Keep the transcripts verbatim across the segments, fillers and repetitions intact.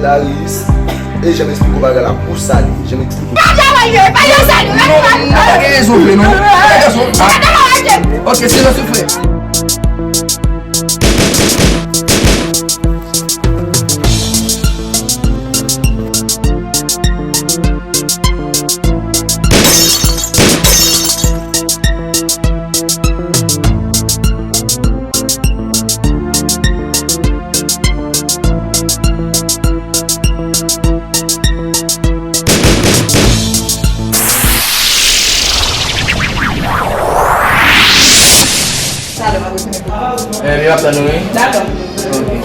Aris, e jan m eksplike w bagay la, pou sa li, jan m eksplike w. Pa travay, pa travay. Non, non, pa gen rezon vre, non. Pa gen rezon. Ok, silans ou, frè. Eh, li ap tann ou, wi. Dakò. Ok.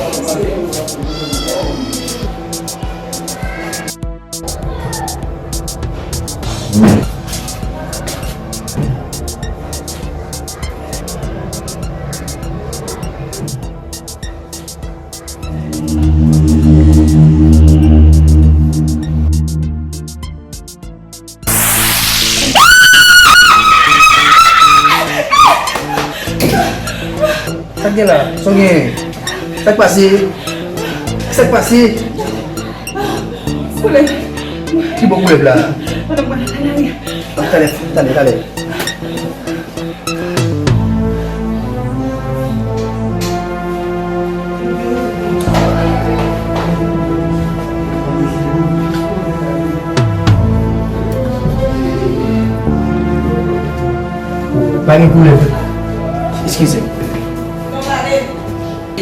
Sa k gen la? Sa w genyen? Sa k pase? Sa k pase? Koulèv. Ki bò koulèv la? Talè, talè, talè. Pa gen koulèv. Eskize.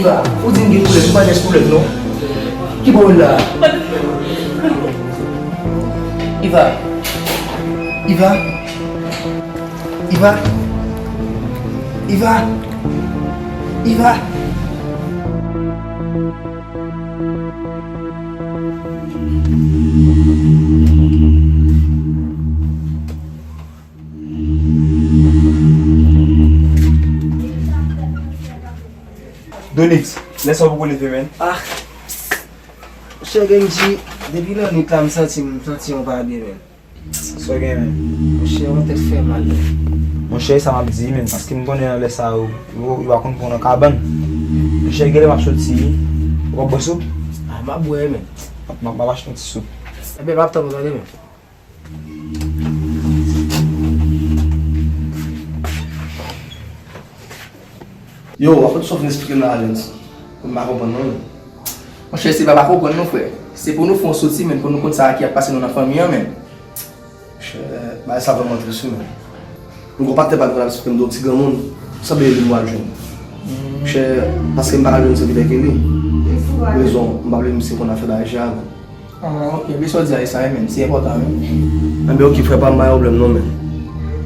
Iva, ou di m gen koulèv, ou pa gen koulèv non. Ki bò w la? Iva. Iva. Iva. Iva. Iva. Donix, lè sa w poko leve, menn. Ah. Monchè, Genji, depi lannwit la, m santi, m santi yon pa byen, menn. Sa w gen, menn? Monchè, yon tèt fè mal, menn. Monchè, sa m ap di, menn, paske m konnen nan lè sa yo, yo, yo pa konn pran nan kabann. Monchè, genlè m ap soti, wi. Ou p ap bwè soup? Ah, m ap bwè, menn. M ap, m ap, m ap achte yon ti soup. Ebyen, m ap tann ou tande, menn. Yo, w ap fè sòf vin eksplike m la, Alens. M pa konprann non, menn. Monchè, se pa pa konprann non, frè. Se pou nou fè yon soti, menn, pou nou konn sa ki ap pase nou nan fanmi an, menn. Monchè, bagay sa vrèman tris wi, menn. M gon patnè pa m konn ap eksplike m de yon ti granmoun, sanble li m pral jwenn. Monchè, paske m pa ka jwenn se ki lè ke li. Rezon, m pa vle misye konn afè bagay sa, menn. Ah, ok. Ebyen sa w di a, e sa, wi, menn. Se enpòtan, wi. Enben, ok, frè pa m, pa gen pwoblèm non, menn.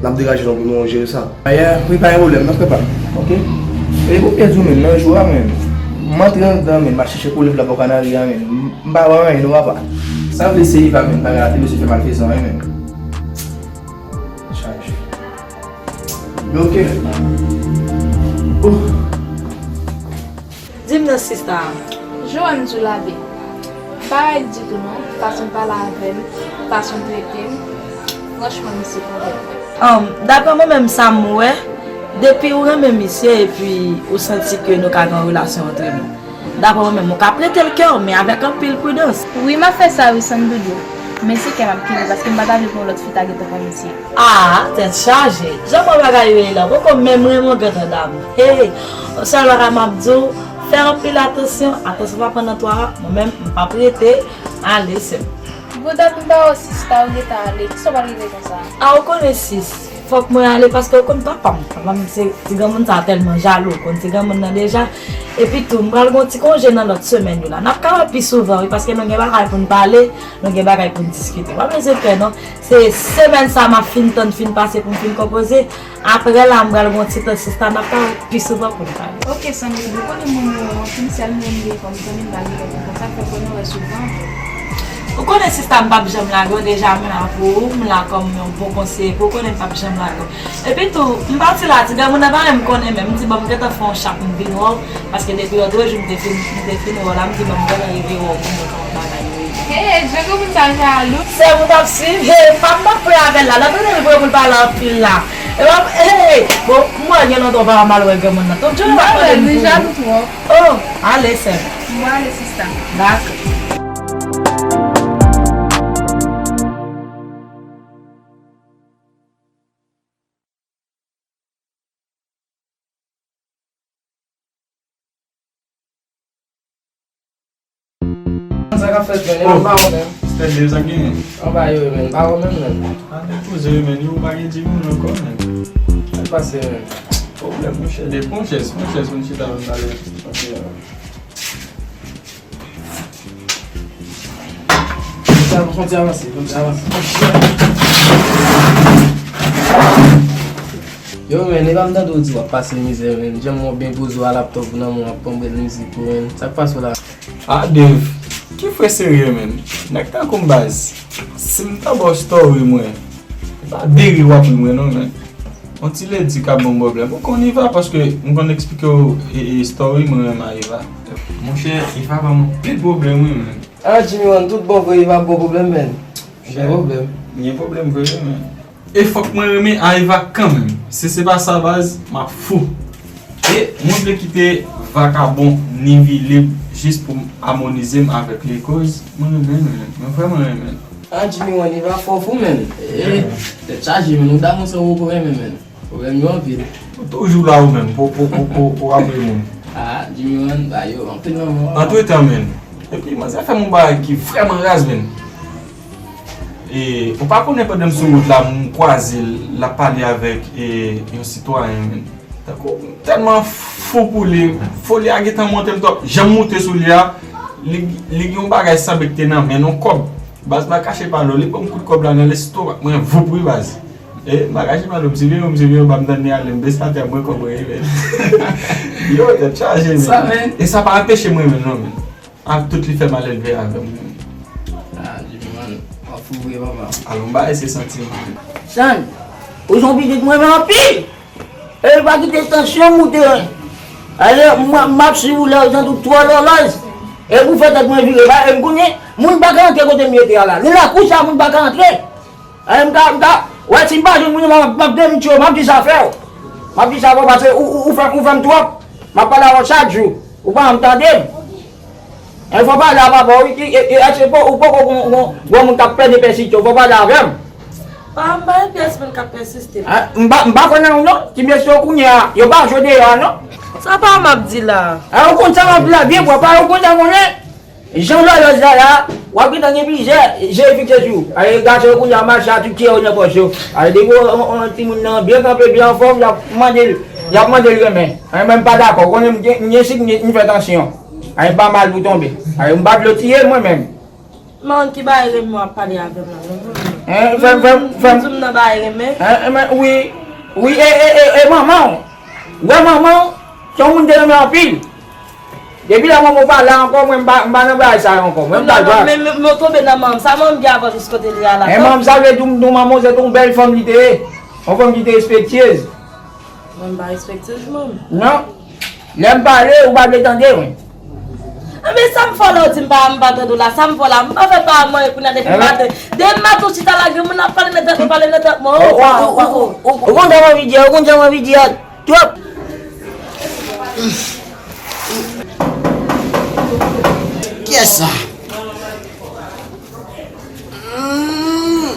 N ap degaje nou pou nou jere sa. Ayè, wi, pa gen pwoblèm non, frè pa m. Ok? E pou m te di w, menn, nan jou a, menn, m antre anndan, menn, m al chèche koulèv la bò kanari a, menn. M pa wè anyen non, papa. Sanble se Iva, menn, bagay la te bezwen fè malfezan, wi, menn. Chaje. Yo, ok. Ouh. Di m non, sista. Joanne Dulabe. M pa rèd ditou non, fason l pale avè m, fason l trete m, franchman misye konvenk mwen. Ahn, daprè mwen menm sa m wè, depi ou renmen misye epi ou santi ke nou ka gen yon relasyon antre nou, daprè mwen menm ou ka prete l kè w, men avèk anpil pridans. Wi, m ap fè sa wi, Sandoudou. Men se kè m ap kenbe paske m pa ta vle pou yon lòt fi ta gentan pran misye. Ah, tèt chaje. Jan mwen bagay yo ye la, poko menm renmen w, grandam. Hey, yon sèl bagay m ap di w, fè anpil atansyon, atansyon pa pran nan twa a, mwen menm, m p ap rete, ale sèm. Pou dat m pa wè w sista, ou gentan ale, kisa w pral regle konsa? Ah, ou konnen sis, fòk mwen ale paske ou konn papa m. Papa m se ti granmoun sa tèlman jalou, ou konn ti granmoun nan deja. Epi tou, m pral gen yon ti konje nan lòt semèn yo la. N ap ka wè pi souvan wi, paske nou gen bagay pou n pale, nou gen bagay pou n diskite. Pa bezwen pè non. Se semèn sa m ap fin tann fin pase pou m fin konpoze. Apre la, m pral gen yon ti tan sista, n ap pale pi souvan pou n pale. Ok, Sandrine, ou konnen moun yo, an fin sèl moun m gen kòm zanmi, m pa gen lòt moun konsa, fè konnen wè souvan. Ou konnen sista, m p ap janm lage w, deja m la pou ou, m la kòm yon bon konseye pou ou, konnen m p ap janm lage w. Epi tou, m pati la, ti granmoun nan pa menm konnen menm, m di bon, m gentan fè yon chak, m vin wè w, paske depi lòt jou, m te fin, m te fin wè w la, m di bon, m gentan rive wè w pou m wè kòman bagay yo ye. Hey, jan granmoun sa jalou. Sè m ou t ap swiv, hey, pa m t ap pran avè l la, l ap rele l pou l pale anpil la. E pa, hey, bon, m wè gen lontan w pa mal wè granmoun nan. Tout jan w pa konnen m pou ou. Oh, ale sè m. M ale sista. Dakò. Oh, Stanley, sa genyen? Anba yo, men, pa wè menm, men. A, depoze yo, men, yo pa gen di moun ankò, men. Sa k pase, men? Pwoblèm, monchè, de pran chèz, pran chèz, moun chita, moun pale. Ok, euh. Sa, fon ti avanse, fon ti avanse. Yo, men, e pa m tande w di w ap pase mizè, men. Jan m wè w byen poze w a laptop ou nan men w ap pran bèl mizik ou, men. Sa k pase w la? Ah, Dave, ki frè serye, men. Nèg tankou m baz. Si m ta ba w story mwen, e pa de ri w ap ri mwen, non, men. On ti ledi k ap ban m pwoblèm. Ou konn Iva, paske m konn eksplike w e, e story mwen menm a Iva. Monchè, Iva ban m anpil pwoblèm, wi, men. Ah, Jimmy One, tout bon vre, Iva ban w pwoblèm, men. Gen pwoblèm. Gen pwoblèm vre, men. E fòk mwen renmen Aiva kanmenm. Si se pa sa, baz, m ap fou. E mwen vle kite vakabon ni vilib jis pou m amonize m avèk li, koz mwen renmen l, men. Mwen vrèman renmen l. Ah, Jimmy One, Aiva fò fou, men. E, tèt chaje, men. Ou damou sa ou renmen, men. Pwoblèm yo anpil. Ou toujou la ou menm, pou, pou, pou, pou, pou ap renmen m. Ah, Jimmy One, ba yo, anpil lanmou. Antretan, men. Epi, manzè fè m yon bagay ki vrèman raz, men. E, ou pa konnen pandan m sou wout la, m kwaze l, l ap pale avèk, e, yon sitwayen, men. Tankou, m tèlman fou pou li, foli a gentan monte m twòp. Jan m moute sou li a, li, li gen yon bagay sanble ki te nan men l, yon kòb. Baz pa kache pale w, li ban m kout kòb la nan lestomak mwen, voup wi baz. E, m pa kache pale w, m siveye w, m siveye w, ba m tann li ale, m bese atè, m pran kòb mwen, men. Yo, tèt chaje, men. Sa, men. E sa pa anpeche m renmen l, non, men. Ak tout li fè malelve avè m. Ah, Jimmy, man, w ap fou vre, papa. Alon, m pa ese santi m. San, ou se yon pitit mwen renmen anpil. E pa kite tansyon moute, en. Ale, m, m ap swiv ou lè ou santi w twò lòlòz. E pou fè tèt mwen vire, pa, e m konnen, moun pa ka antre kote m rete a la. Ni lakou sa, moun pa ka antre. Ay, m ka, m ka, wè, si m pa jwenn moun yo, m ap, m ap demiti w, m ap di sa fè w. M ap di sa fè w, paske ou, ou, ou fè, ou fè m twòp. M ap pale avè w chak jou. Ou pa janm tande m. E fò pale a papa w, wi, ki, e, e, èske po, ou poko gon, gon, gon moun k ap pèdi pèsite w, fò pale avè m. Pa, m pa gen pyès moun k ap pèsiste m. A, m pa, m pa konnen w non, ti mesye yo kounye a, yo pa jwe deyò a non. Sa pa m ap di la. A, ou konn sa m ap di la, byen pwòp, a, ou konn sa m konnen. Jan lòlòj la la, w ap gentan gen plizyè je fikse sou ou. Ale gason yo kounye a mache a tout tire yo nan pòch yo. Ale depi w, w, w, timoun nan byen kanpe, byen anfòm, y ap mande l, y ap mande l renmen. Mwen menm pa dakò. Ou konnen m gen, m gen sik, m gen, m fè tansyon. Ale m pa mal pou tonbe. Ale m pa vle w tiye l mwen menm. Manman ki bay renmen w ap pale avè m la, non, non, non. Hein, fè m, fè m, fè m. Di m nan bay renmen. Hein, hein, men, wi, wi, e, e, e, e manman w. Wè manman w, se yon moun te renmen anpil. Depi lè manman w pa la ankò, mwen m pa, m pa nan bagay sa yo ankò. Mwen m pa dwa. Men, men, men w tonbe nan manman m. Sa manman m gen avantaj kote li a la. Men manman m sa vle di w, m di w manman w se te yon bèl fanm li te ye. Yon fanm ki te respektyez. Mwen m pa respektyez, manman. Non. Lè m pale, ou pa vle tande, wi. Anben, sa m fè w la, ou di m pa, m pa tande w la. Sa m fè w la, m pa fè pa mwen, kounye a depi maten. Depi maten, ou chita la, gen moun ap pale nan tèt mwen, pale nan tèt mwen. Oh, oh, oh, oh, oh. Ou konn sa m anvi di a, ou konn sa m anvi di a. Twòp. Kiyès sa? Hmm.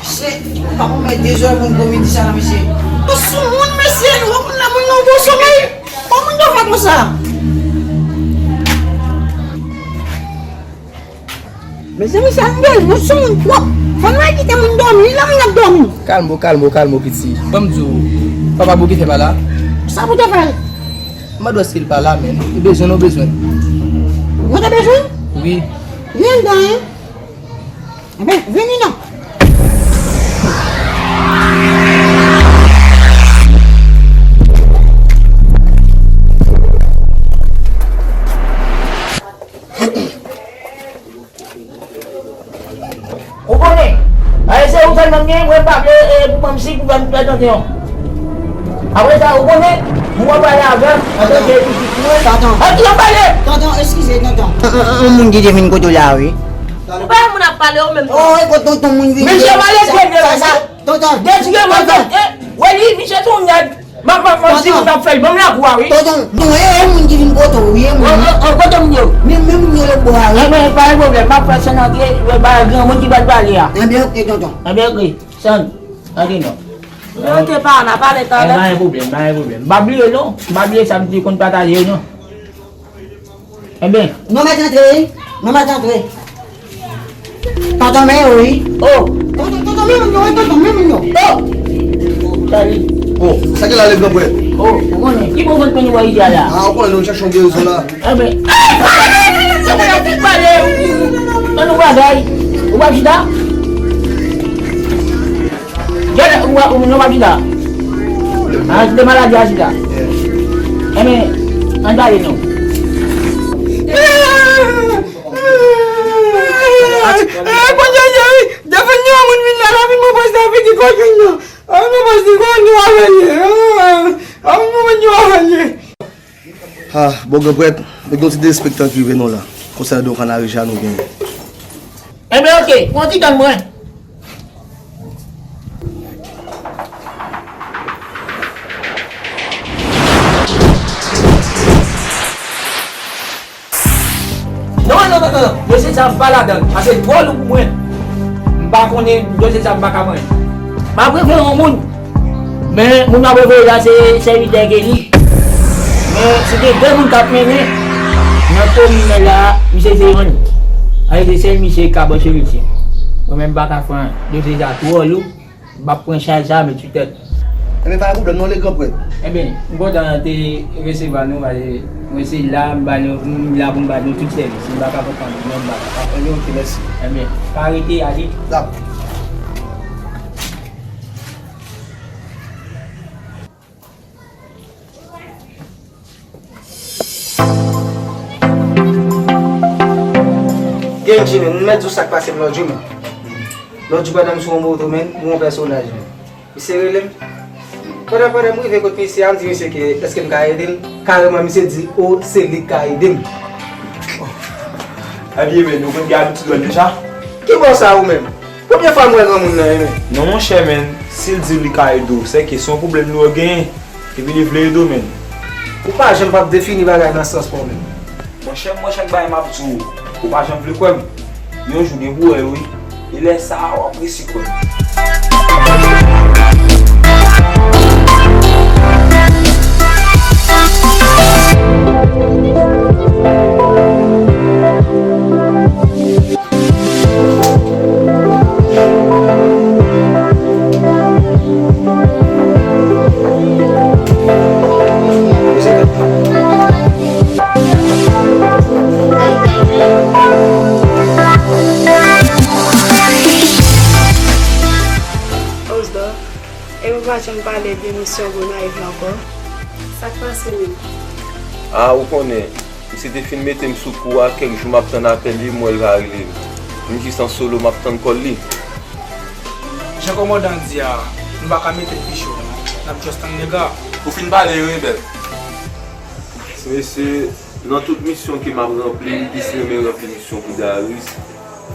Mesye, ou pa konn mèt dezòd moun komedi sa la, mesye. Ou sou moun, mesye, nou konn lè moun nan gwo somèy. Kòman moun yo fè konsa? Mezanmi, sa m bezwen sou moun twòp. Fò n al kite moun dòmi, lè moun ap dòmi. Kalme w, kalme w, kalme w, piti. Ban m di w, papa Bouki te pa la. Sa pou te fè l? M pa dwe si l pa la, men li bezwen nou bezwen. Mwen te bezwen? Wi. Li anndan, en? Enben, vini non. Ou konnen, a, se ou sèlman m gen, mwen pa vle, e, pou ban m sik, pou ban m pètansiyon. Apre sa, ou konnen, pou w pale avè m, antanke pitit mwen. Tonton. A, ki w pale? Tonton, eskize, tonton. Yon, yon, yon moun ki te vin kote w la, wi. Ou pa yon moun ap pale, ou menm. Oh, e kot tonton moun vini. Misye malelve, sa, sa, sa. Tonton. Detire mwen, tonton. Wè li, misye se yon nèg. M ap, m ap, m ap di moun ap fè l ban m lakou a, wi. Tonton, non, e, e moun ki vin kote w, wi, e moun. An, an, an, kote moun yo? Men, men moun yo lòt bò a, wi. Enben, pa gen pwoblèm, m ap fè San antre, wè, ba granmoun ki pral pale a. Enben, oke, tonton. Enben, oke, San, antre non. Men oke, pa, n a pale talè. Pa gen pwoblèm, pa gen pwoblèm. M pa bliye non, m pa bliye sa m te konn pataje yo non. Enben. Non, mèt antre, wi. Non, mwen t antre. Tonton men yo, wi. Oh. Tonton, tonton men moun yo, wi, tonton men moun yo. Oh. Salut. Oh, sa ki la le granpè? Oh, ou konnen, ki bon vant mwen wè isi a la? Ah, ou konnen nou chache yon gerizon la. Enben, ah, sa mwen ap pale. An nou bagay. Ou pa chita? Gade, ou pa, ou nou pa chita. Ah, se maladi a chita. Enben, an pale non. Eh, Bondye, Jezi, defann nou, moun vin la, la vin mwen pòs la, vin di kòd vin nan. Ah, mwen pòs di kòd nou avè li. Ah, mwen pòs nou avè li. Ah, bon, granprèt, mwen gen yon ti derespektan ki rive nou la. Konsèy de Kanarija nou genyen. Enben, oke, pran ti tan mwen. Non, non, non, non, non. Dosye sa m pa ladan l. Paske twò lou pou mwen. M pa konnen dosye sa m pa ka pran. M ap refere yon moun. Men moun m ap refere la se sèvitè Kenny. Men si gen de moun k ap mennen nan komin nan la, misye se youn. Alè se sèl misye k ka branche misye. Mwen menm m pa ka pran dosye sa twò lou. M ap pran chaj sa, met sou tèt. Enben, pa gen pwoblèm non, le granprèt. Enben, m kontan te resevwa nou, paske mwen se la, m ba nou, m la pou m ba nou tout sèvis. M pa ka konprann nou, m pa ka. Enben, oke, mèsi. Enben, pa rete, ale. Dap. Genji, men, m mèt di w sa k pase m lòt jou, men. Lòt jou, pandan m sou yon moto, men, m wè yon pèsonaj, men. Misye rele m. Pandan, pandan m rive kot misye a, m di misye ke èske m ka ede l. Kareman, misye di, o, se li k ka ede m. Ebyen, men, nou konn gen abitid wè l deja? Ki bò sa ou menm? Premye fwa m wè granmoun nan, wi, men. Non, monchè, men, si l di w li ka ede w, sèke se yon pwoblèm li wè w genyen. Epi li vle ede w, men. Ou pa janm p ap defini bagay nan sans pa w menm. Monchè, m wè chak bagay m ap di w, ou pa janm vle kwè m. Yon jou gen pou w wè l, wi. E lè sa a, w ap resi kwè m. Osdor, e ou pa janm pale de misyon Gonayiv la ankò? Sa k pase menm? A, ou konnen, misye te fin mete m sou kou a, kèk jou m ap tann apèl li, m wè l pa rele m. M jis an solo, m ap tann kòl li. Jan kòmandan di a, nou pa ka mete l pi cho non. N ap just tann nèg la. Ou fin pale wi, rebèl. Mesye, nan tout misyon ke m ap ranpli, m plis renmen ranpli misyon pou Darius,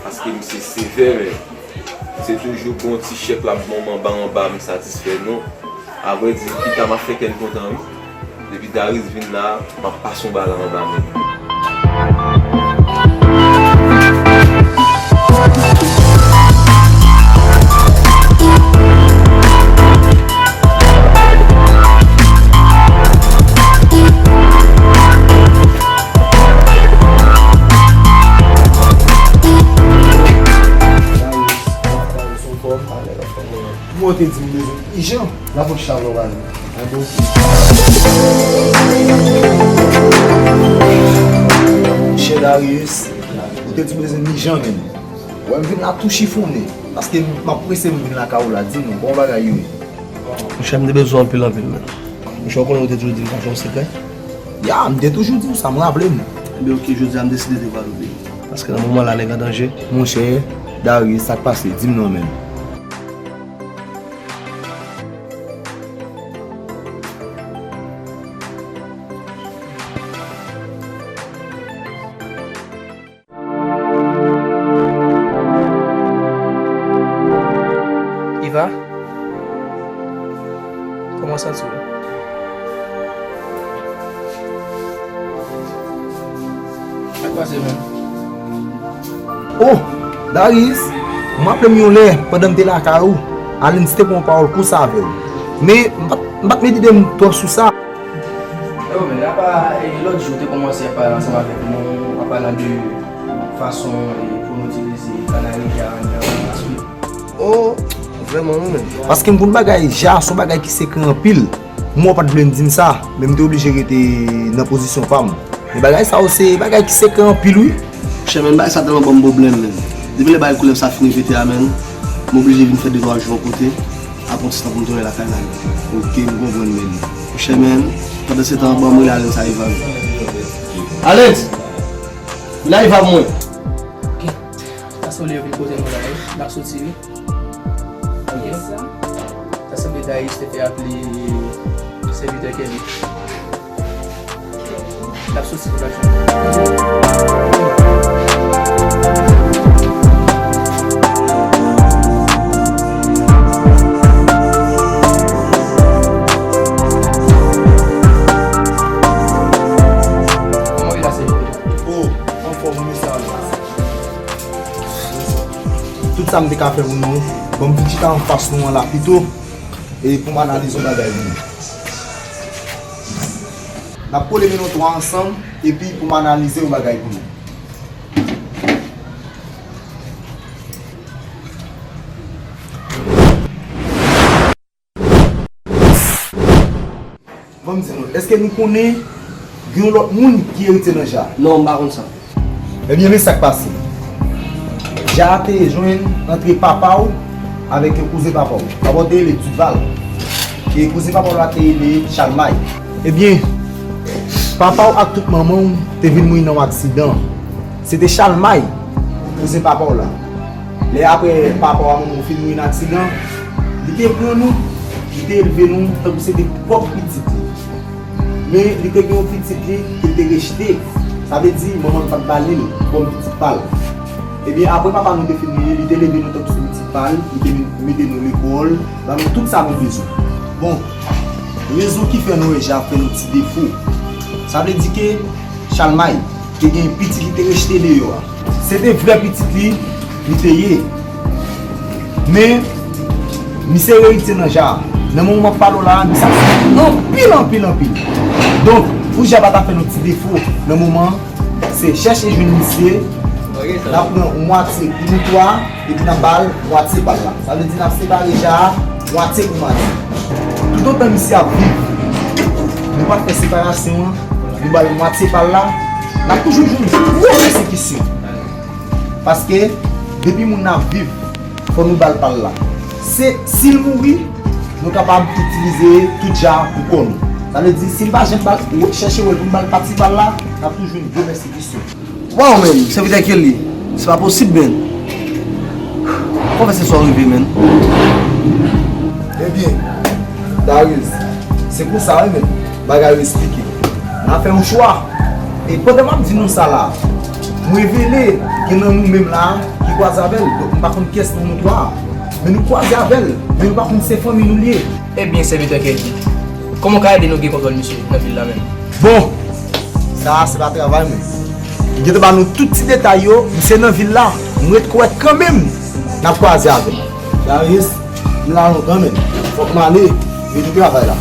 paske misye sevè, men se toujou gon ti chèk l ap ban m anba anba, m satisfè non. Avrèdi, pita m ap fè kè l kontan, wi. Depi Darius vin la, m ap pase yon bal anba men l. Darius, Darius, anfòm? Kòman w te di m bezwen ijan? N ap fè yon ti chalè w ale. Monchè Darius, ou te di bezwen ijan menm. Wè m vin la tou chifonnen. Paske m ap prese m vin lakay ou la, di m non, kòman bagay yo ye? Monchè, m te bezwen anpil, anpil, men. Monchè, ou konnen ou te toujou di m pa fè yon sekrè? Ya, m te toujou di w sa, m raple m. Ebyen, oke, jodi a m deside te va louvri. Paske nan moman la, nèg an danje. Monchè, Darius, sa k pase? Di m non, men. Eva, kòman w santi w? Sa k pase menm? Oh, Darius, m raple m yon lè, pandan m te lakay ou, Aline te pran yon pawòl konsa avè w. Men, m pa t, m pa t met ide m twòp sou sa. Ewo, men, apa, e, lòt jou, ou te kòmanse ap pale ansanm avèk nou, ap pale de Fason, e, pou nou itilize kanal Eja anndan Maswi. Oh, vrèman, wi, men. Paske m konn bagay Ja, se yon bagay ki sekrè anpil. M wè w pa t vle m di m sa, men m te oblije rete nan pozisyon pa m. Men bagay sa yo se bagay ki sekrè anpil, wi. Monchè, men, bagay sa tèlman ban m pwoblèm, men. Depi lè bagay koulèv sa fin repete a, men, m oblije vin fè de twa jou yon kote, apre yon ti tan pou m tounen lakay la. Ok, m konprann, men. Monchè, men, pandan se tan, ban m rele Alens a Eva. Alens! Vin a Eva pou mwen. Ok. Sa se w lè yo vin kote nou la, wi. N ap soti, wi. Ok. Sa sanble Darius te fè aple sèvitè Kelly. N ap soti pou n al jwenn. Kòman w ye la, sèvitè? Oh, anfòm, wi, sa va. Tout sa m te ka fè pou nou, bon, m vin chita anfas nou an la pito, e pou m analize yon bagay pou nou. N ap kole men nou twa ansanm, epi pou m analize yon bagay pou nou. Ban m di nou, èske nou konnen gen yon lòt moun ki eritye nan Ja? Non, m pa konn sa. Ebyen, men sa k pase. Ja a te jwenn antre papa w avèk yon kouzen papa w. Papa w te rele Duval. E kouzen papa w la te rele Chalmay. Ebyen, papa w ak tout manman w te vin mouri nan yon aksidan. Se te Chalmay, kouzen papa w la. Lè apre papa w a manman w fin mouri nan aksidan, li te pran nou, li te elve nou tankou se te pwòp pitit li. Men li te gen yon pitit li ke l te rejte. Sa vle di, manman l pa t ba li l kòm pitit pa l. Ebyen, apre papa nou te fin mouri, li te leve nou tankou se pitit pa l, li te mete nou lekòl, ba nou tout sa nou bezwen. Bon, rezon ki fè nou wè Ja fè nou ti defo, sa vle di ke Chalmay te gen pitit li te rejte deyò a. Se te vrè pitit li, li te ye. Men, misye eritye nan Ja a. Nan moman m ap pale w la a, misye ap soufri anpil, anpil, anpil. Donk, pou Ja pa ta fè nou ti defo nan moman an, se chèche jwenn misye, n ap pran mwatye pou nou twa, epi n ap ba l mwatye pa l la. Sa vle di n ap separe Ja a mwatye pou mwatye. Toutotan misye ap viv, nou pa t fè separasyon an, nou ba l mwatye pa l la, n ap toujou jwenn gwo pèsekisyon. Paske, depi moun nan ap viv, fò nou ba l pa l la. Se, si l mouri, nou kapab itilize tout Ja a pou kò nou. Sa vle di, si n pa janm ba l, chèche wè l pou n ba l pati pa l la, n ap toujou jwenn gwo pèsekisyon. Waw, men, sèvitè Kelly, se pa posib, men. Pwofesè, sa w rive, men. Ebyen, Darius, se konsa, wi, men, bagay yo esplike. N a fè yon chwa. E pandan m ap di nou sa la, m revele gen nan nou menm la ki kwaze avè l. Donk, m pa konn kiyès nan nou twa a. Men nou kwaze avè l. Men nou pa konn se fanmi nou l ye. Ebyen, sèvitè Kelly, kòman w ka ede nou gen kontwòl misye nan vil la menm? Bon, sa a se pa travay mwen. M gentan ba nou tout ti detay yo, misye nan vil la, m ret kwè kanmenm n ap kwaze avè l. Darius, m la lontan menm. Fòk m ale, vin travay la.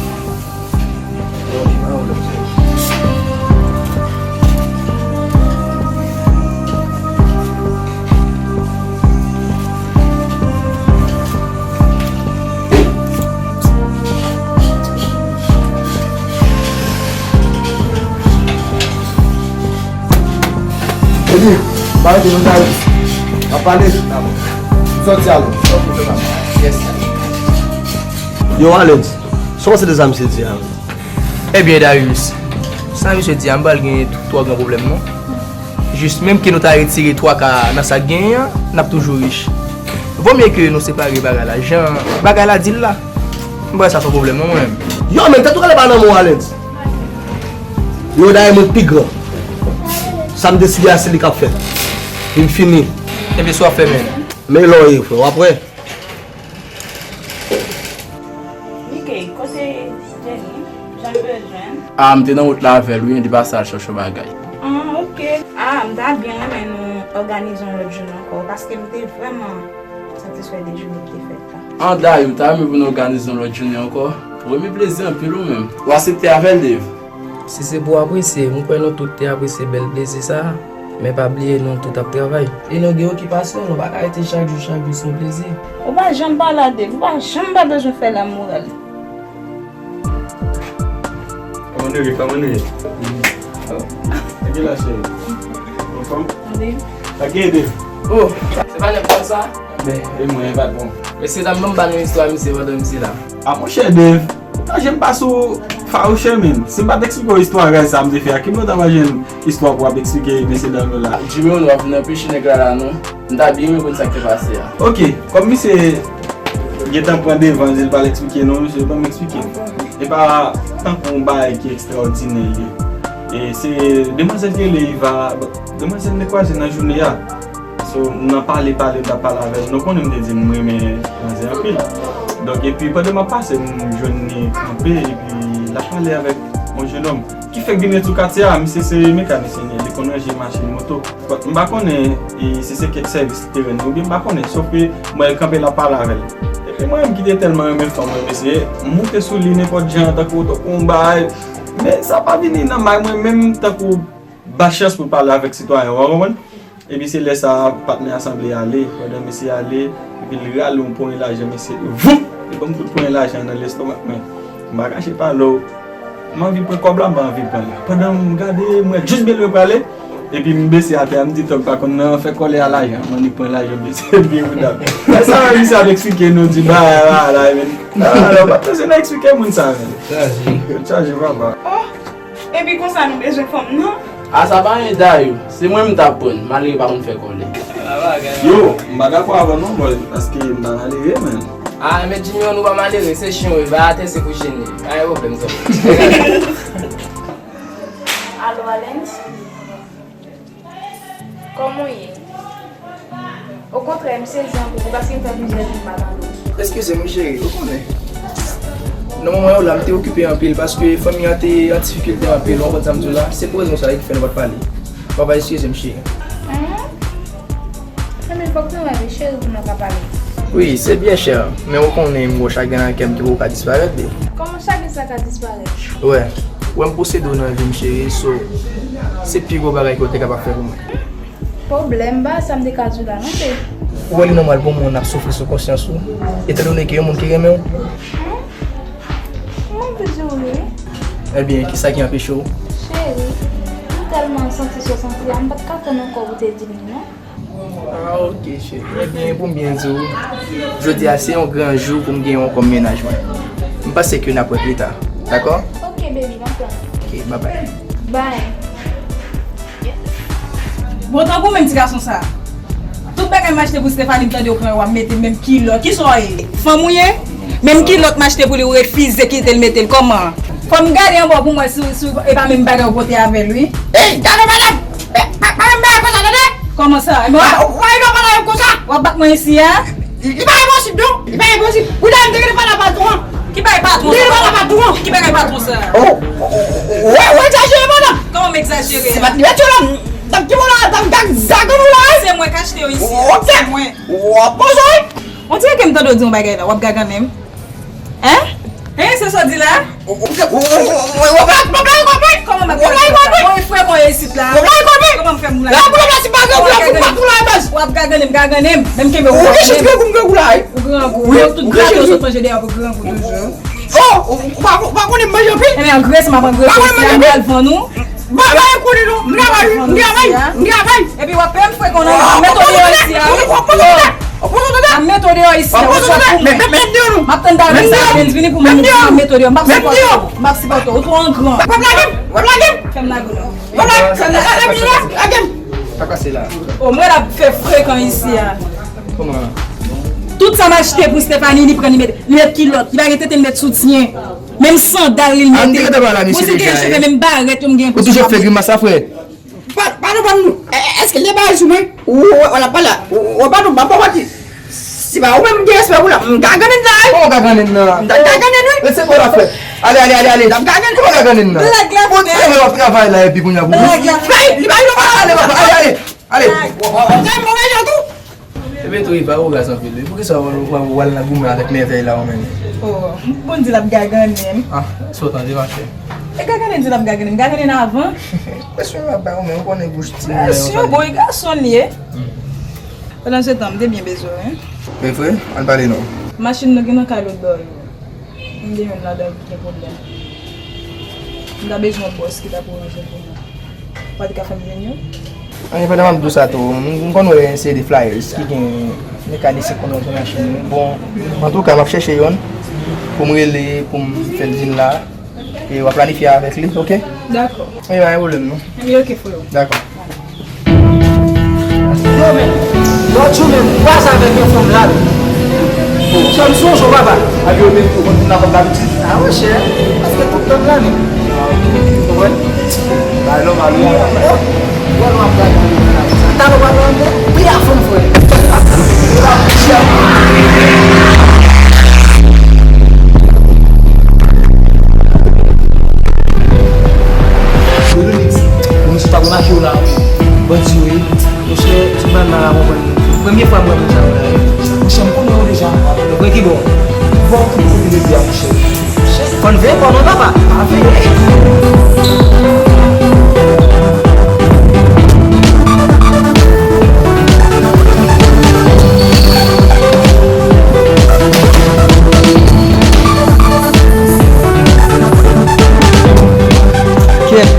Epi, pa rete nan kay. N ap pale. Sòti alò. Yes, sir. Yo, Alex, sa w panse de sa misye di a? Ebyen, Darius, sa misye di a, m pa pral gen twò gran pwoblèm, non. Jis, menm ke nou ta retire twa ka nan sa k genyen an, n ap toujou rich. Vomye ke nou separe bagay la. Jan bagay la di l la, m pa wè sa se yon pwoblèm, non, mwen menm. Yo, men, tèt ou genlè pa nan men w, Alex. Yo, dayè mwen k pi gran. Sa m deside a, se li k ap fèt. Vin fini. Ebyen, sa w ap fè, men. Men lè w ye, frè, w ap wè. Mickey, kote Jenny? Jan m bezwen. Ah, m te nan wout la avè l, wi, m te pase al chèche yon bagay. Ah, ok. Ah, m ta byen renmen nou òganize yon lòt jounen ankò, paske m te vrèman satisfè de jounen ki te fèt la. Ah, dayè, ou ta renmen pou nou òganize yon lòt jounen ankò? Premye plezi anpil ou menm. Ou aksepte avè l, Dave? Si se pou apresye, m kwè nou tout te apresye bèl plezi sa a. Men pa bliye, nou tout ap travay. E nou gen okipasyon, nou pa ka rete chak jou, chak jou se yon plezi. Ou pa janm pale a Dave, ou pa janm pa bezwen fè lamoral. Kòman nou ye? Kòman nou ye? Sa gen la, cheri? Anfòm? Wi. Sa gen, Dave? Oh, se pa nèg konsa? Men, e mwen, e pa bon. Mesye dam, ban m ba nou istwa misye pandan misye la. A monchè Dave, ou pa janm pa sou fawouchè menm. Si m pa t eksplike w istwa ray sa a m te fè a, ki m lòt ap jwenn istwa pou w ap eksplike mesye dam yo la? Jimmy, nou ap vin anpeche nèg la la non. M ta byen renmen konn sa k te pase a. Ok, kòm misye gentan pran devan, di l pral eksplike non, misye ban m eksplike. E pa tankou yon bagay ki ekstraòdinè li ye. E se demwazèl ki rele Eva, demwazèl m te kwaze nan jounen an. So, nan pale, pale, m t ap pale avè l. Nou konnen m te di m renmen manzè anpil. Donk, epi pandan m ap pase, m jwenn li kanpe, epi l ap pale avèk yon jenòm. Ki fèk vin ret sou katye a, misye se mekanisyen li ye, li konn ranje machin moto. M pa konnen e, si se kèk sèvis li te rann li, oubyen m pa konnen, sòf ke m wè l kanpe, l ap pale avè l. Epi mwen menm ki te tèlman renmen fanm mwen, mesye, m moute sou li nenpòt jan, tankou, tankou yon bagay. Men sa pa vini nan may mwen menm tankou ba chans pou pale avèk sitwayen, w konprann? Epi se lè sa a, patnè a sanble ale. Pandan mesye ale, epi l rale yon ponyen lajan, mesye, voup! Li ban m kout ponyen lajan nan lestomak mwen. M pa kache pale w. M anvi pran kòb la, m pa anvi pran l. Pandan m gade, m wè jis byen lwen prale. Epi m bese atè a, m di tòg pa konn nan fè kòlè a lajan. M annik pran lajan, m bese byen bouda m. Lè sa a, misye ap eksplike nou, di bagay la, la, men. Nan, nan, nan, w pa t bezwen nan eksplike moun sa, men. Chaje. Chaje, papa. Oh! Epi konsa nou bezwen fanm nan? A sa pa anyen Dayou, se mwen m t ap pran, malere pa konn fè kòlè. Yo, m pa dakò avè w non bòy, paske m pa malere menm. A, men Jimmy, nou pa malere, se chen w ye, bay atè se kouche n ye. Pa gen pwoblèm sa. Alo, Alens? Kòman w ye? Okontrè, m sezi anpil, paske m fè plizyè jou m pa tande w. Eskize m, wi, cheri, ou konnen. Nan moman yo la, m te okipe anpil, paske fanmi an te an difikilte anpil, ou konprann sa m di w la? Se pou rezon sa a ki fè nou pa t pale. Papa, eskize m, cheri. Enhen. Enben, fòk nou rele cheri pou nou ka pale. Wi, se byen, chè, men ou konnen m gen yon chagren nan kè m ki poko ka disparèt, baby. Kòman chagren sa ka disparèt? Wè, wè m posede w nan vi m, cheri, so, se pi gwo bagay ke w te kapab fè pou mwen. Pwoblèm, m pa wè sa m te ka di w la non, baby. Ou wè li nòmal pou yon moun ap soufri sou konsyans ou, etandone ke yon moun ki renmen w? Hmm? Mwen anvi di w wi. Ebyen, kisa ki anpeche w? Cheri, m tèlman santi sa w santi a, m pa t ka tann ankò pou w te di m li non. Ah, ok, cheri. Ebyen, pou m byen di w, jodi a se yon gran jou pou m genyen w kòm mennaj mwen. M panse ke n ap wè pita. Dakò? Ok, baby, m ap tann. Ok, bye bye. Bye. Bon, tankou menm ti gason sa. Tout bagay m achte pou Stephanie, m tande w pran yo, w ap mete menm kilòt. Kisa w ye? Fanm ou ye? Menm kilòt m achte pou li, ou refize kite l mete l. Kòman? Fò m gade anba w pou m wè si, si e pa menm bagay ou pote avè l, wi. Ey, gade madanm! E, pa, pa menm bagay konsa, tande! Kòman sa? E mwen, w ap bat mwen isi a? Li, li pa enposib non, li pa enposib. Pou dayè m te gentan pale a patwon an. Ki bagay patwon sa? M te gentan pale a patwon an. Ki bagay patwon sa? Oh, oh, oh, oh, ou egzajere madanm. Kòman m egzajere? Se pa t li mete yo la. Tank ki moun la, tank gag zagan nou la, wi. Se mwen k achte yo isi a. Ok. Se mwen. W ap poze w. On dirè ke m tande w di yon bagay la, w ap gagannen m. Hein? Hein, se sa w di la? Ou, ou, ou, ou, ou, ou, w ap lage kòb la, w ap lage kòb la. Kòman m ap lage kòb la? Bon, e frè mwen isit la. W ap lage kòb la. Kòman m fè pou lage? La pou la si pa gen pou la, pou la, pou la, baz. W ap gagannen m, gagannen m. Menm kenbe w. Ou gen chans pou ou gen pou la, wi. Ou grangou. Wi, tout gate yo sot manje deyò pou grangou toujou. Oh, ou, ou pa, ou pa konnen m manje anpil? Ebyen, angrese m ap angrese isi a, m pral vann ou. Ba, ba, konnen non. M travay, wi. M travay, m travay. Epi w ap peye m frekan nan, m ap mete w deyò isi a. W ap mete w deyò isi a, w ap mete w deyò. M ap tann Darlene, Darlene vini pou m, m ap mete w deyò. M ap sipòte w. M ap sipòte w. Ou twò angran. W ap lage m, w ap lage m. Fè m lage w non. W ap lage m, lage m, lage m. Sa k pase la? O, mwen la fè frekan isi a. Kòman? Tout sa m achte pou Stephanie, li pran, li met, li met kilòt. Li pa gen tete, li met soutyen. Menm sandal li mete. Mwen si m gen cheve, menm barèt yo m gen pou sou kò. Ou toujou ap fè grimas la, frè. Pa, pa nou ban nou. Èske l te pale sou mwen? Ou, ou, ou la pale la. Ou, ou pa nou, m pa manti. Si pa ou menm m gen respè pou la, m gagannen la, wi. Ou gagannen la. M ta gagannen, wi. Rete se kò la, frè. Ale, ale, ale, ale. M ta gagannen. Ou gagannen la. Blag la, frè. Ou travay, w ap travay la, epi kounye a pou. Blag la, frè. Li pa, li pa, ale, ale, ale. Ale. W ap, w ap, w ap, ale, ale. Ale. W ap, w ap, w ap, ale, ale. Poukisa w, w, w al nan goumen avèk mèvèy la ou menm? Oh, bon di l ap gagannen. Ah, sa w tande, machè? E gagannen di l ap gagannen. Gagannen avan. Presyon m ap bay ou, men ou konnen bouch timoun. Presyon, bon, e gason l ye. Pandan se tan, m te byen bezwen w, wi. E vre? Ann pale non. Machin nan gen nan kay lòt bò yo. M gen youn ladan l ki gen pwoblèm. M ta bezwen yon bòs ki ta pou ranje l pou mwen. Ou pa t ka fè m jwenn yo? Anyen, pandan m ap di w sa tou, m, m konn wè yon seri de flyers ki gen mekanisyen k konn ranje machin yo. Bon, antouka, m ap chèche youn pou m rele, pou m fè l vin la. E w ap planifye avèk li, oke? Dakò. E pa gen pwoblèm non. Ebyen, oke, freo. Dakò. Yo, men, lòt jou menm, m kwaze avèk yon fanm la, men. Sa m sonje w, papa. Ak yo menm tou, konn moun nan kòm dabitid. A, monchè, paske tout tan m la, men. Ou konprann? Bay lòm a lòm. Wè, nou ap gade nan sa. Talè w ap gade, pi a fon, frè. Ronix, bon, misye pa remake w la, wi. Bandi, wi. Monchè, ti bann la, la konprann. Premye fwa m wè moun sa yo la, wi. Monchè, m konnen w deja. Ou kwè ki bò? Bò ki kote depi a, monchè. Fò n veye kò nou, papa. Pa veye. Kyèt,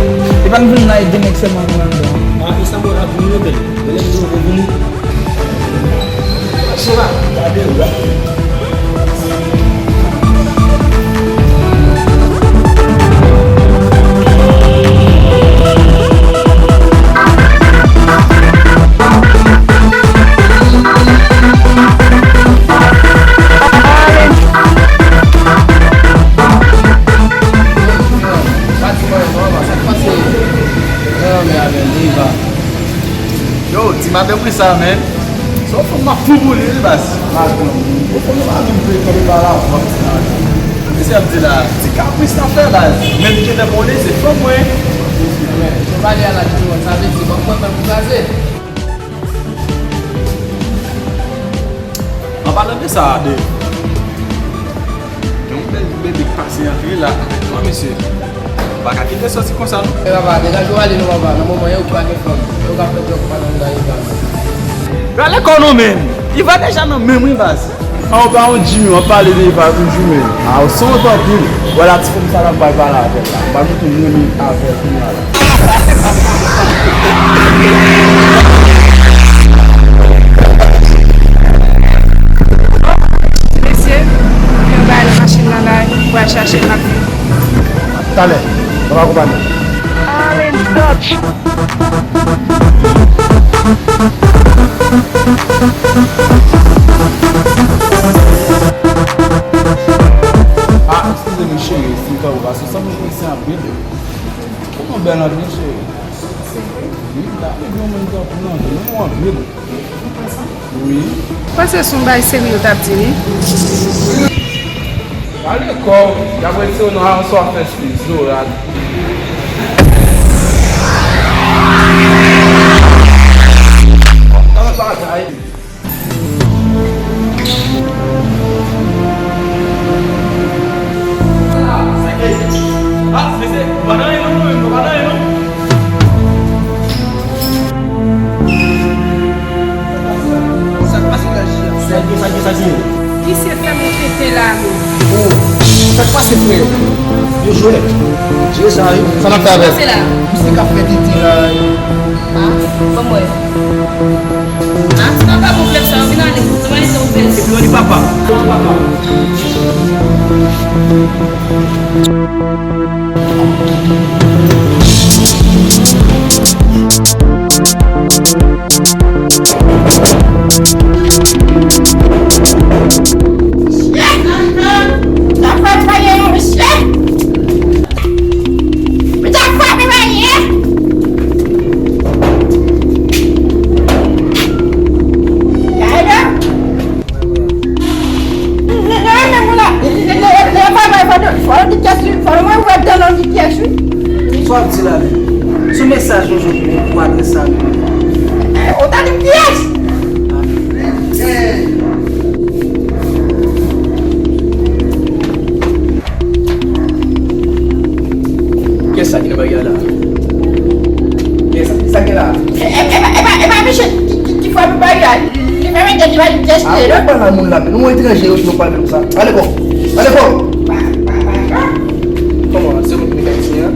e pa n vin la e de nèg sèlman nou anndan. A, e sa mwen ap vini, men. Lè m di w pou vini. Se pa. Gade w la. Yo, ti madanm Prisca, man. Se yon fanm m ap fouboule, wi, baz. Madanm, yon fanm m ap vin vle kanpe pa la, baz. Mesye ap di la, ti kapris n ap fè, baz. Menm genlè konnen se fanm mwen. Men, jan w pale a la, Junior, sa vle di, m ap kontan pou kraze. An palan de sa, Dave, gen yon bèl bebe k pase antre la. Kòman, mesye? Ou pa ka kite l soti konsa, non. E papa, degaje w ale non, papa. Nan moman, e ou ki pa gen fanm. E ou k ap fè djòb pandan m nan Iva. Rale kò w non, menm. Iva deja nan men m, wi, baz. A, ou pa yon Jimmy, w ap pale de Iva toujou, menm. A, ou se wont anpil. Wè la, ti fanm sa la, m pral pale avè l la. M pral montre m renmen avè l kounya la. Mesye, yo bay nan machin nan la, pou al chache l, n ap vini. Talè, n ap akonpanye. All in Dutch. Ah, eskize m, cheri, si m fè ou pase, sanble Ayisyen anpil. Ou gon bèl anpil, cheri. Wi, m ta renmen gen yon moun tankou w nan vi m, ou anpil. Wi. Panse se yon bagay serye w t ap di, wi. Pale kò w, y ap retire w nan House of Justice, Zora. Nan bagay. Sa k pase la, Jija? Sa k pase, sa k pase, sa k pase? Misye fè mwen tenten la, men. Oh, sa k pase, frè? Yo jwe. Jwe sa, wi. Sa n ap fè avè l? Misye k ap fè tenten la, wi. Ah, ban m wè. Ah, se pa bon flèb sa, yo vin ale. Nòmalite ou bèl. Epi yo di papa. Papa. Sa fè fè yon misye. Mwen ta frape mwen ye. Gade. Gade, men moun la. Fò l di pyès, wi. Fò mwen wè dan nan di pyès, wi. Sa w ap di la, men? Sou mesaj nou jwenn pou adrès sa, men. O ta di pyès. Kiyès sa ki nan bagay la? la. E, e, e pa, e pa, e pa mesye ki, ki, ki frape Paris la. Li fè men li pa li destine, non? Pale a moun la, men nou etranje yo, nou pale konsa. Ale kò. Ale kò. Kòman, se ou ki mekanisyen an?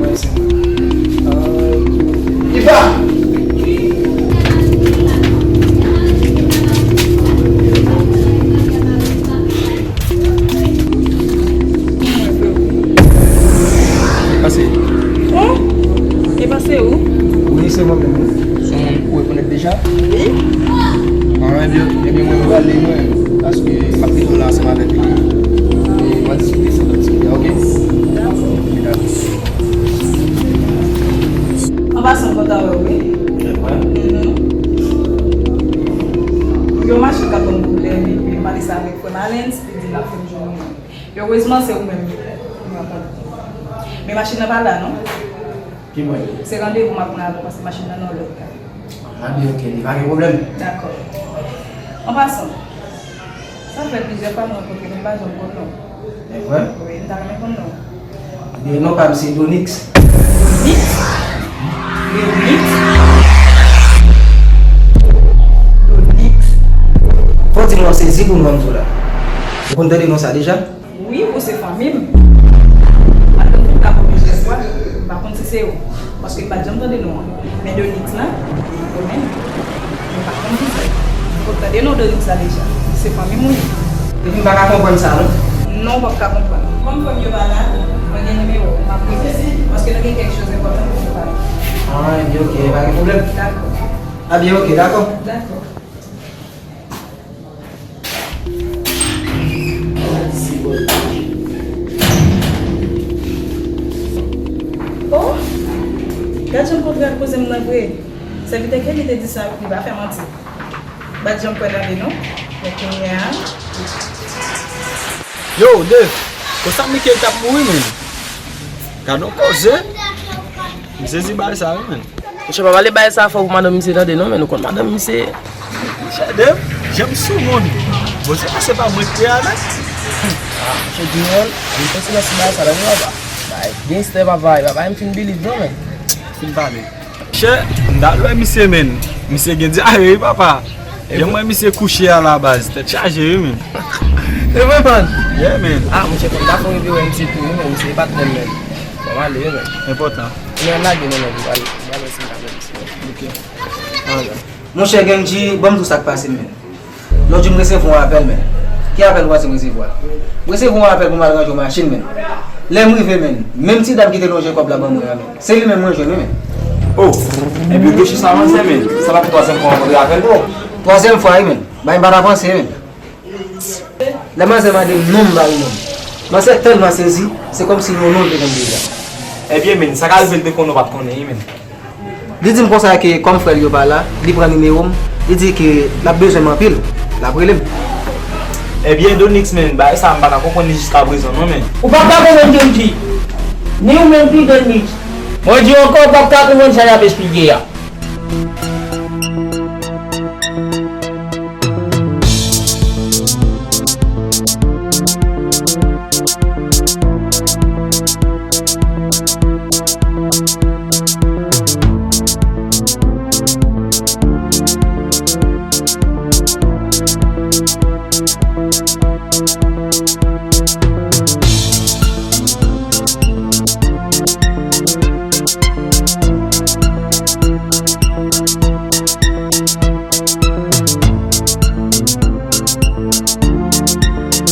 Iva! Pase. Oh, e pase ou? Wi, se mwen menm, wi. Se yon moun ou rekonèt deja? Wi. Ah, ebyen, ebyen, mwen, mwen prale, mwen, paske m ap kite w la ansanm avèk li. E mwen diskite sa lòt ti, ok? Dakò. Ok, dakò. An pasan, m kontan wè w, wi. Mwen? Mhm. Yon machin k ap ban m pwoblèm, epi m pale sa avèk frè m Alens, li di l ap fè m jwenn ou menm. Erezman, se ou menm m rankontre. Men machin nan pa la, non. Ki mwen? Se randevou m ap pran avè w, paske machin nan nan lòt la. Ah, byen, ok, li pa gen pwoblèm. Dakò. An pasan, sa fè plizyè fwa nou rankontre, men m pa janm konn non w. E vre? Wi, m ta renmen konn non w. Ebyen, non pa m se Donix. Donix? Donix? Donix? Fò w di non w sezi pou non m tou la. Ou konn tande non sa deja? Wi, ou se fanmi m. M ap tande w la pou plizyè fwa. M pa konn si se ou. Paske m pa t janm tande non an. Men Donix la, ou menm, m pa konn ki sa. Ou tande non Donix la deja. Se fanmi m ou ye. Epi m pa ka konprann sa, non. Non, w p ap ka konprann. Kòm frè m yo pa la, mwen gen nimewo w. M ap rele. Paske nou gen kèk choz enpòtan pou nou pale. Ah, ebyen, ok, pa gen pwoblèm. Dakò. Ah, byen, ok, dakò. Dakò. Oh, gad jan kontra koze m nan vre. Sèvitè Kelly te di sa, li pa fè manti. M pa t janm kwè nan li non. Men kounye a. Yo, Dave, konsa Michael t ap mouri, menn. Gad on koze. M sezi bay sa, wi, menn. Monchè, pa pale bay sa fò pou madanm misye tande non, men nou konn madanm misye. Monchè, Dave, jan m sou moun. Bon, se pa, se pa mwen ki te avè. Ah, monchè, Junior, m panse nan ti bay sa la, wi, papa. Bay, gangster, papa, papa, m fin believe non, men. Fin pale. Monchè, m ta dwe wè misye, men. Misye gen dyare, wi, papa. Jan m wè misye kouche a la baz, tèt chaje, wi, men. Se vre, man? Yeah, men. Ah, monchè, fò m ta fè yon reveran misye tou, wi, men. Misye e patnè m, men. Fò m ale, wi, men. Enpòtan. Men ann lage non, men, pou pale, pou pale ansanm avè misye. Ok. Monchè Genji, ban m di w sa k pase, men. Lòt jou m resevwa yon apèl, men. Ki apèl w panse m resevwa? M resevwa yon apèl pou m al ranje yon machin, men. Lè m rive, men, menm ti dam ki te lonje kòb la ban mwen an, men, se li menm mwen jwenn, wi, men. Oh, enben, Genji, sa avanse, men. Sa pa t twazyèm fwa w rankontre avè l, bro. Twazyèm fwa, wi, men. Bagay m pa t avanse, men. Lè manzè mande m non m ba li non m. Manzè tèlman sezi, se kòmsi yon non l te konn deja. Ebyen, men, sa ka rive l te konnen w pa t konnen, wi, men. Li di m konsa ke kòm frè l yo pa la, li pran nimewo m, li di ke l ap bezwen m anpil, l ap rele m. Ebyen, Donix, men, bagay sa a m pa ka konprann li jiskaprezan non, men. Ou p ap ka konprann Genji. Ni ou menm tou, Donix. Mwen di w ankò, ou p ap ka konprann sa y ap esplike a.